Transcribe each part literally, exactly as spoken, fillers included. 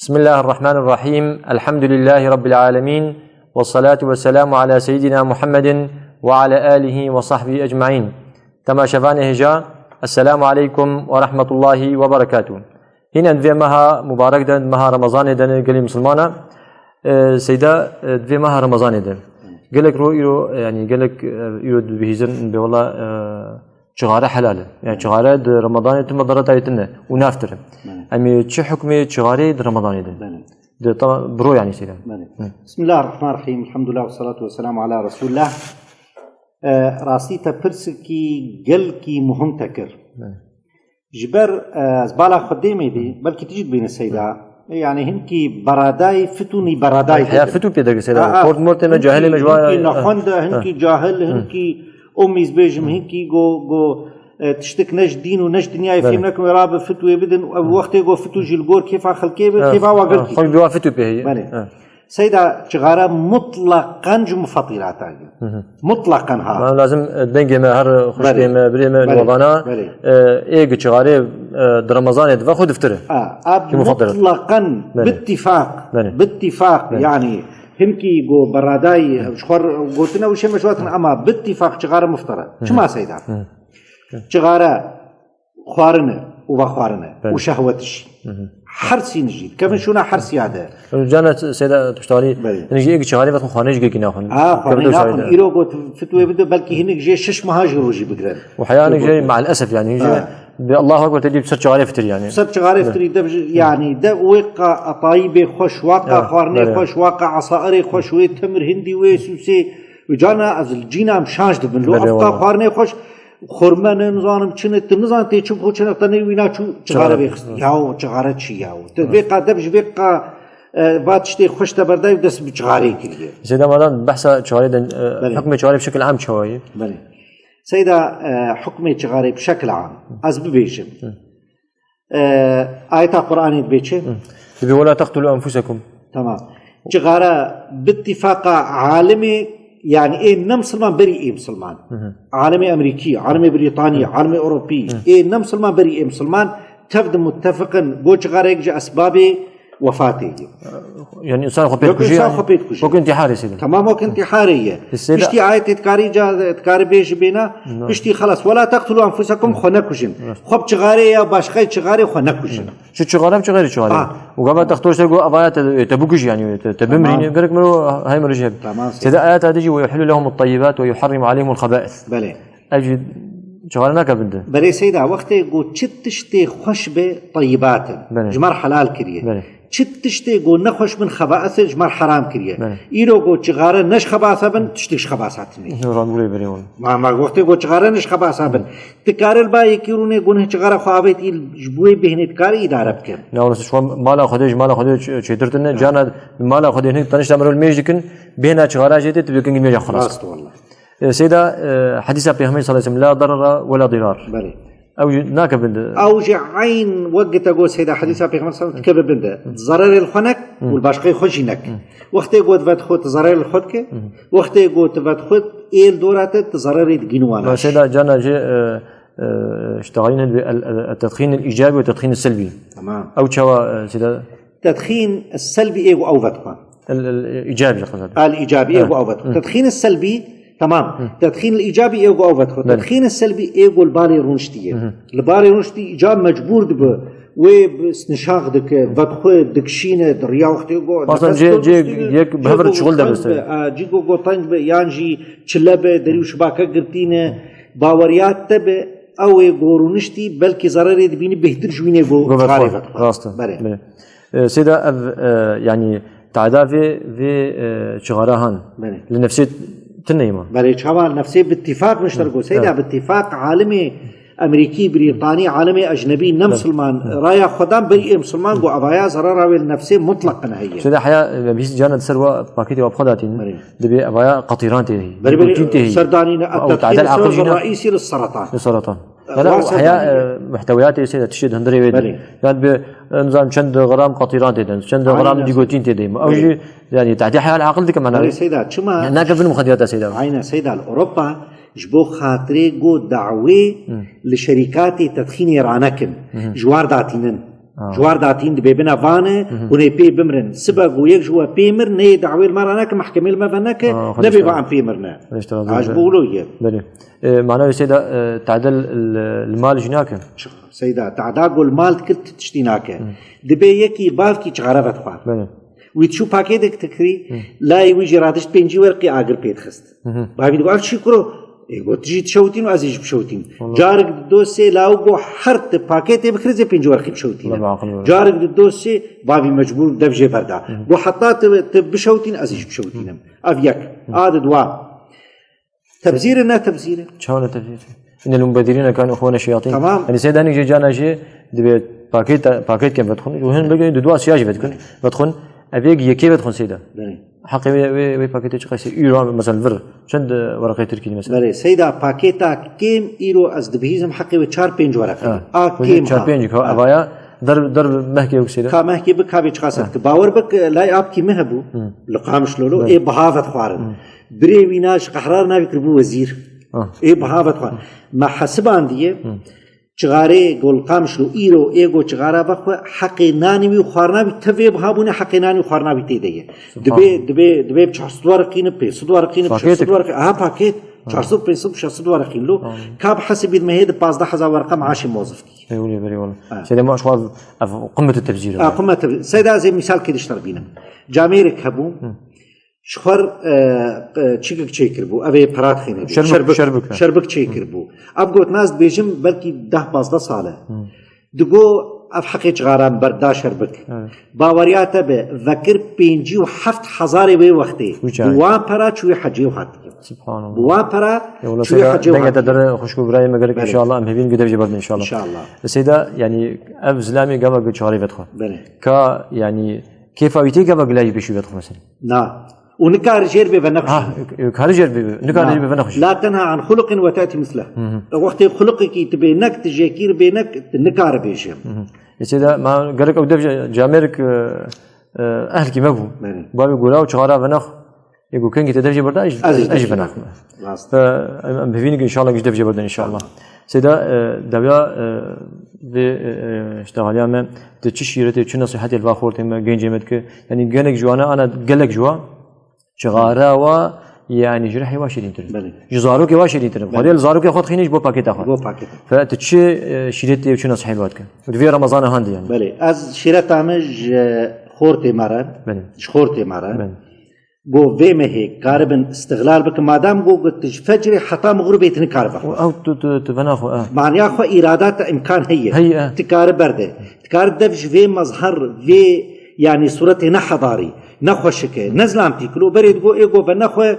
بسم الله الرحمن الرحيم. الحمد لله رب العالمين. والصلاة والسلام على سيدنا محمد وعلى آله وصحبه أجمعين. Temaşevanê hêja, Esselamu aleykum ve rahmetullahi ve berekatuh. Hîn em di vê meha mubarek de, meha Remezanê de ne gelî misilmana. E, Seyda, e, di vê meha Remezanê de gelek ro îro, e, yanî gelek, e, îro dibihîzin bê wela, e, çixare helal e. Yani çixare di Remezanê tu medareta tine û naftir. Belê. Em ê çi hukmê çixarê di Remezanê de? Belê. Di ta bro yani Seyda. Belê. Hı. Bismillahirrahmanirrahim. Elhamdülillah ve salatu ve selamu ala Resulillah. E, rastî te pirsikî gelkî muhim te kir. Belê. Ji ber, e, ez bala xwe dêmê dî, belkî tu jî dibîne Seyda. E, yani hinkî beradayî, fitûnî beradayî Heya dibin. Fitû pê degir Seyda. Ha, ha. Kort mort têne cahilê me ji wa Hinkî naxwend e, Ha. hinkî cahil, Hı. hinkî omîz bêjim, hinkî go, go, e, tiştik ne ji dîn û ne ji dinyayê Belê. fêm nekim, rabe fitûyê bidin. Ev wextê go fitû jî li gor kêfa xelkê be, Ha. kêfa wa Ha. gelkî. Xwe bi wa fitû pê heye. Belê. Ha. Seyda, çixare mutlaqan ji mufatîratan ye. Hı hı. Mutlaqan ha. Ma lazim, e, dengê me her xuşkê Belê. me, birê me, Belê. li wana, Belê. e, ê gi çixarê, e, di Remezanê dive xwe diftir e. A, a Ji mufatîrat. mutlaqan Belê. bittifaq, Belê. bittifaq, Belê. yani hinkî go beradayî, ji xwe gotine û şê meşwatin ama bittifaq çixare muftir e. Hı hı. Çima Seyda? Hı. Çixare xwarine û vexwarine Belê. û şehwet jî. Hı hı. Her sîn jî. Dikevin şûna her siya de. Cana Seyda Tuştalî, Belê. hinek jî êk çixarê vet xwe xwarine jî gelkî naxwin. A, xwarine Kevin naxwin. Şahide. Îro got fitwê bide belkî hinek jê şeş meha jî rojî bigren. Û heya hinek jê Got- maalesef yani. Hinek jê Ha. bi Allahu Ekber te dî ser çixarê fitir yani. Ser çixarê Belê. fitirî de yani de wê qa etayî bê xweş, wa qa Ya, xwarinê belê. xweş, wa qa esairê xweş, wê timir hindî, wê sûsê. Û cana ez li cîna em şaş dibin. Lo Belê, ev qa wala. xwarinê xweş, xurme ne, nizanim çi ne, tu nizan tê çi bixwe çi ne, te neyê wî naçû çixare Çixare. vêxist. Yaw, çixare çi yaw? Tu vê qa deb ji vê qa, e, va tiştê xweş te berdayî û dest bi çixarê kiriye. Seyda madan behsa çixarê de, e, Belê. hukmê çixarê bi şekil am çawa ye? Belê. Seyda, e, hukmê çixarê bi şekil am. Ez bibêjim. Hı. E, ayeta Qur'anê dibê çi? Hı. Dibê, "Wela teqtulu enfusekum." Tamam. Çixare bi ittifaqa alimê, yani ê ne misilman berî ê misilman. Hı hı. Alimê Emerîkî, alimê Brîtanî, Hı. alimê Ewropî, Hı. ê ne misilman berî ê misilman, tev di muttefiqin, go çixareyek ji esbabê wefatê ye. Yani insan xwe pê Yok, dikuje insan yani. xwe pê dikuje. Wek intiharê Seyda. Tamam, wek intiharê ye. Seyda- Piştî ayetê dikarî ca, dikarî bêjî bêna, No. piştî xelas, "Wela teqtulu enfusekum", xwe nekujin. Rast. Xwe bi çixarê ya başqayê çixarê xwe nekujin. Şu çixare mi çixarê çixare? Ha. Û gava textor ser go avaya te, te bikujî yani, te, te Tamam. bimrînî, gerek miro hay miro jeb. Tamam, Seyda. Seyda ayeta dijî, "Ve yuhillu lehumut tayyibat ve yuharrimu aleyhimul khaba'is." Belê. Ev jî çixare nake bin de. Belê Seyda, wextê ku çi tiştê xweş be, tayyibat in. Belê. Ji me re helal kiriye. Belê. Çi tiştê ku nexweş bin, xebais in, ji me re heram kiriye. Belê. Îro ku çixare ne ji xebasa bin, tiştê ji xebasa tune. Randûrê berê wan. Ma, ma wextê ku çixare ne ji xebasa bin. Dikare li ba yekî rûnê guneh çixare xwe avêt î ji bo wê bêhnê dikare îdare bike. Ya, wala şu mala Xwedê, ji mala Xwedê ç-, çêtir tune, cana mala Xwedê hinek tanişta merov mêj dikin, bêhna çixara jê tê, tu dikin mêja xelas. Rast wala. E, Seyda, e, hedîsa Pêxemberî sallallahu aleyhi ve sellem, "La darara ve la dirar." Belê. Ew jî nake bin de. Ew jî eyn wek gite got Seyda, hedîsa Pêxember sallallahu aleyhi ve sellem dikeve bin de. Zererê li xwe nek û li başqeyê xwe jî nek. Wextê got vet xwe, tu zererê li xwe dike. Wextê got vet xwe, ê li dora te, tu zererê digîn wana. Ma Seyda cana jê, e, e, işte, gayîn hebe el, el, el tedxîn el îcabî ve tedxîn el selbî. Tamam. Ew çawa, e, Seyda? Tedxîn el selbî ê û ew vet xwe. El, el, îcabî qesed. El îcabî ê û ew vet xwe. Tedxîn el selbî, tamam. Tedxîn el îcabî ê û ew vet xwe. Belê. Tedxîn el selbî ê û li balê rûniştî ye. Li balê rûniştî îcab mecbûr dibe. Wê bi, nişax dike, vet xwe dikişîne, di riya wextê go. Aslında nefes cê, cê, dikişîne, yek bi cê hev re go şixul de teng biste. Be, a, cî go go teng be, yan jî çile be, derî û şibake girtîne, baweriya te be, ew ê go rûniştî, belkî zererê dibînî bêhtir ji wînê go Go vet çixarê xwe. vet xwe. Rast e. Belê. Belê. E, Seyda ev, e, yani, tada vê, vê, e, çixara han. Belê. Li nefsê tune ye ma. Belê, çawa nefsê bi ittifaq min ji te re got. Seyda Evet. bi ittifaq alimê Emerîkî, Brîtanî, alimê ecnebî, ne Evet. misilman, raya xwe dan berî ê misilman got, avaya zerara wê li nefsê mutlaqan heye. Seyda heya, e, bîst cana di ser wa paketê wa bi xwe datîn. Belê. Dibê avaya qetîran tê heye. Belê, belê, Nîkotin tê heye. ser danîne, Ew tadel aqil jî ne. Reîsî li seratan. Li seratan. Ee, Yala Wa ew ser heya, danîne. e, muhtewiyatê Seyda tiştê di hundirê wê de. Belê. Yani bi, e, nizam çend gram qetîran tê de, çend Aynen. gram nîkotin tê de. Ew Belê. jî, yani, tehdî heya aqil dike mena. Belê Seyda, çima? Ne, nake bin muxediyata Seyda. Aynen Seyda, li Ewropa ji bo xatirê go dawê Hı. li şerîkatê tedxînê ranekin, Hı hı. ji war datînin. Ah. Ji war datîn dibê bina vane, hûn ê pê bimirin. Sibe ku yek ji we pê mir, neyê dawê li me re neke, mehkemê li me veneke, Ah, xwedî nebê şahid. Van pê mirine. Xwedî şahid. Ha, ji bo wilo ye. Belê. E, mana wê Seyda, e, tadel li, li mal jî nake? Seyda, tada ku li mal dikir ti tiştî nake. Dibê yekî bavkî çixare vedixwar. Belê. Wî çû pakêtek dikirî, layê wî jî radişt pêncî werqî agir pê dixist. Hı hı. Bavî digot, "Ev çi kuro?" Ê got, "Tu jî dişewitîn û ez ê jî bişewitîn." Vallahi. Carek di dosê law got, "Her ti pakêtê bikirê zê pêncî werqî bişewitînim." Vallahi aqil var. Carek di dosê bavî mecbûr dev jê berda. Hı hı. Got, "Heta tu, tu bişewitîn, ez ê jî bişewitînim." Ev yek. Hı. A di dwa. Tebzîr e, ne tebzîr e? Çawa ne tebzîr? Îne lil mubedirîne kanu ihwane şeyatîn. Tamam. Yanî Seyda hinek jê cana jê dibê paket, paketken vedixwin. Û hin bigin di dua siya jî vedixwin. Vedixwin. Ev yek yekê vedixwin Seyda. Belê. Heqê wê, wê, wê paketê çi qasî? Îro mesela vir. Çend, e, wereqê Tirkî mesela? Belê. Seyda paketa kêm îro ez dibihîzim heqê wê çar pênc wereqe. Ha. A kêm çar ha. Pênc ha. Ha. Evaya der, der mehkê yok Seyda. Ka mehkê bi ka bê çiqas Ha. Ki. Bawer bik, e, lay apkî mi hebû. Hı. Li Qamişlo lo. Belê. Ê biha vedixwarin. Hı. Birê wîna ji qehrar navî kiribû wezîr. Ah. Ê biha vedixwe. Me hesibandiye, Hı. çixarê gol Qamişlo îro ê go çixara vexwe, heqê nanî wî û xwarina wî tevê biha bûne, heqê nanî û xwarina wî tê de ye. Subhanallah. Dibê, dibê, dibê çar sed wereqîne, pênc sed wereqîne, Pakêtik. Şeş sed wereqîne. Aha, paket. Ha. Çar sed, pênc sed, şeş sed wereqîn lo. Tamam. Ka bi hesibî me hê di pazdeh hezar wereqa maaşê mozifkî. Ê wulê berê wala. Ha. Seyda ma şwa ev qimmet tebzîr. Ha, qimmet tebzîr. Seyda ez ê mîsalkê dişter bînim. Camêrek hebû. Hı. Ji xwe r, e, e, çikik çêkiribû. Ev ê pera dixîne bî. Şerbik, Şerbik, şerbik, he. Şerbik çêkiribû. Ev gotina ez dibêjim belkî deh pazdeh sal e. Hı. Digo ev heqê çixaran berda Şerbik. Evet. Baweriya te be, vekir pêncî û heft hezarê wê wextê. Wî çaxê. Bi wan pera çûyê hecê û hatiye. Subhanallah. Bi wan pera Ya wala çûyê Seyda, hecê û dengê te hatiye. Dere xwişk û birayê me gerek Belê. İnşallah em hevîn gidevjê berdin inşallah. İnşallah. Seyda, yani ev zilamê gava çixarê vedixwe. Belê. Ka yani kêfa wî tê gava gilayî pêşî vedixwe mesela. Na. Û nikare jêr bê venexwişî. Ha, kare jêr bê, nikare jêr bê venexwişî. La tenha an xuluqin ve te'ti misle. Hı hı. Wextê xuluqekî tu bê nek, tu jêkîr bê nek, tu nikare bêje. Hı hı. Ê Seyda, ma gerek ew dev ca-, camêrik, e, e, ehlkî me bû. Belê. Bavê gora û çixara venex, ê ku kengî te dev jê berda, ez jî, Ez jî ez jî dev jê venex. Rast. E, em, em bivînin ki inşallah giş dev jê berdin inşallah. Seyda, e, dewiya, e, vê, e, e, işte haliya me, tu çi şîretê, çi nesihetê li va xortê me, gencê me dike, yani gelek ji wana ana gelek ji wa, çixara wa, yani ji rihê wa şêrîntir in. Belê. Ji zarokê wa şêrîntir in. Belê. Xwedê li zarokê xwe dixîne ji bo pakêta xwe. Bo pakêta. Fe tu çi, e, şîretê û çi nesihê li wa dike? Di vê Remezana han de yani. Belê. Ez şîreta min ji xortê me re, Belê. Ji xortê me re. Belê. Go vê mehê karibin îstixlal bikin. Madem go, go tu ji fecrê heta mixribê tu nikare vexwe. Ew tu, tu, tu venaxwe, e. Maniya xwe îrada te îmkan heye. Heye, e. Tu kare berde. Tu kare dev ji vê mezher, vê, yani sûretê ne hedarî, ne xweşik e, ne zilamtî kilo. Berê digo ê go venexwe,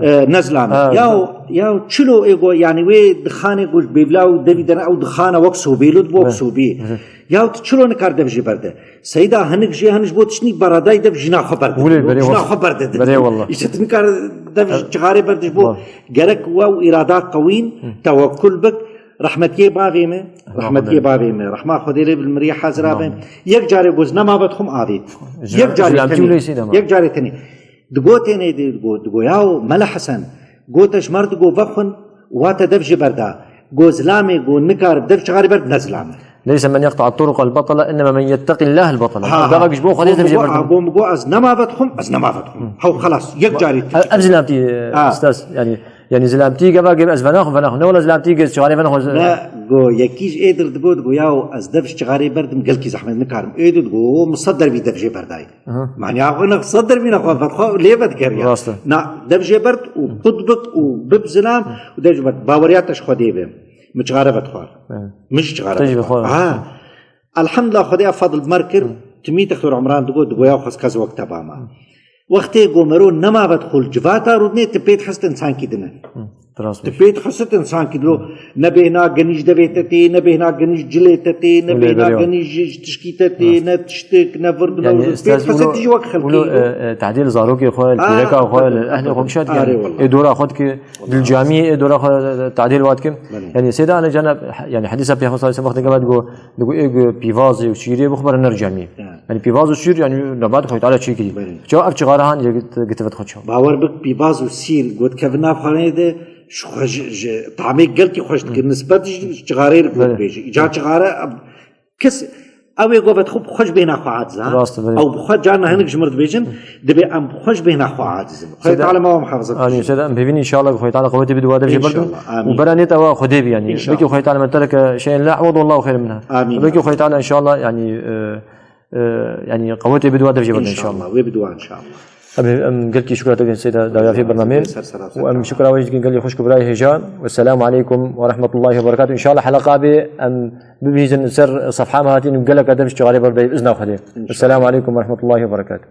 e, ne zilam e. Ha. Ya, ya çilo ê go, yani wê dixanê go ji bêvla û devî dene ew dixana wek sobê lo dibo wek sobê. Hı. Ya tu çilo nikare dev jê berde. Seyda hinik jê hin ji bo tiştnî beradayî dev jina xwe berde. Wulê, berê Jina wala. Xwe berde. Berê wala. Îşte tu nikare dev çixarê berde ji bo Wala. Gerek we û îrada qewîn, Hı. Tewekkul bik. Rehmetiyê bavê me, Rehma rehmetiyê Xwedê. Bavê me, rehma Xwedê lê bil miriyê hazira be. Amin. Yek carê goz nema vedixwim avê. Zila-, Yek carê zilamtî tenê. Wulê Seyda ma. Yek carê tenê. Digo tênê de, digo, digo ya mele Hesen. Gote ji mer digo vexwin, wa te dev jê berda. Go zilamê, go nikar dev çixarê berd, ne zilam e. Leyse men yeqta turuq el batala, innema men yettaqi Allah el batala. Ha, ha. Gava giş bo Xwedê dev jê berda. Go, go ez nema vedixwim, ez nema vedixwim. Hı. Hew xelas, yek carî. Ev, ev zilamtî, e, Ha. Ustaz, yani, yani zilamtî gava gebe ez venaxwim, venaxwim. Ne wala zilamtî gez çixarê venaxwim. Ne, go, yekî ji ê dir digo, digo ya ez dev ji çixarê berdim, gelkî zehmet nikarim. Ê dir digo, o misedder vî dev jê berdayî. Aha. Maniya xwe ne qisa dervîna xwe, xwe lê vedikeriya. Rast e. Na, dev jê berd û qut bik û bib zilam û dev jê berd. Baweriya te ji Xwedê be. Min çixare vedixwar. Evet. Min jî çixare Te jî vedixwar. Vedixwar. Ha. Elhamdulillah Xwedê ev fadil bi mer kir. Hı. Timî Dextor Umran digot, digoya xwe ez kes wek te bama. Hı. Wextê go mero nema vedixwe li civata rûdinê, tu pê dihest insankî din e. Hı. Rast Tu e. Pê dixesit insankî dilo, ne bêhna genî ji devê te tê, ne bêhna genî ji cilê te tê, ne Wulê bêhna berê wa. Genî ji, ji tişkî te tê, Rast. Ne tiştik, ne vir, ne Yani, vir. Pê ustaz, dixesit wilo, jî wek xelkê wilo, yo. E, e, tadîl zarokê xwe, Aa, pîreka xwe, tabii, ehlê xwe tabii. Bişat Arê yani. Wallah. Ê dora xwe dike, dil camiyê ê dora xwe, e, tadîl wa dike. Belê. Yani, seyda ane cana, yani, hadîsa Peyxamber sallallahu aleyhi ve sellem wextê gava digo, digo ê gu pîvazê û şîrê bixwe bere ner camiyê. Ya. Yani, pîvaz û şîr, yani, nebat Xwedê Teala çêkirî. Belê. Çawa ev çixara han ya git, git vet xwe çawa? Bawer bik pîvaz û sîr got kevin nav xaneyê de, Ji xwe ji, ji tamê gelkî xweş dikir. Hı. Nisbet ji çixarê li ku Belê. Dibêje. Îcar çixare, kes, Ew ê govet xwe bi xwe ji bêhna xwe aciz e. Rast e, belê. Ew bi xwe carna hinek ji mir dibêjin, dibê em bi xwe ji bêhna xwe aciz in. Xwedê Seyda, Teala me wa muhafaza amîn. Bike. Seyda, em pêvîn înşallah ku Xwedê Teala qewetê bidwa dev jê berdin. Înşallah, amîn. Û beranê te wa Xwedê bî, yanî. Înşallah. Belkî Xwedê Teala min tereke şey'en la iwad, wallahu xeyrun minha. Amîn. Belkî Xwedê Teala înşallah, yanî, e, e, yanî qewetê bidwa dev jê berdin înşallah. Înşallah, wê bidwa înşallah. Em, em gelkî şukra te dikin Seyda dawiyafê bernamê. Ser sera û em şukra we jî dikin gelî xwişk û birayê hêja. Wesselamu aleykum ve rahmetullahi ve berekatuh. Înşallah heleqa bê em bibihîzin ser sefha me hatîn û gelek edeb ji çaxê ber bê bi izna Xwedê. Înşallah. Wesselamu aleykum ve rahmetullahi ve berekatuh.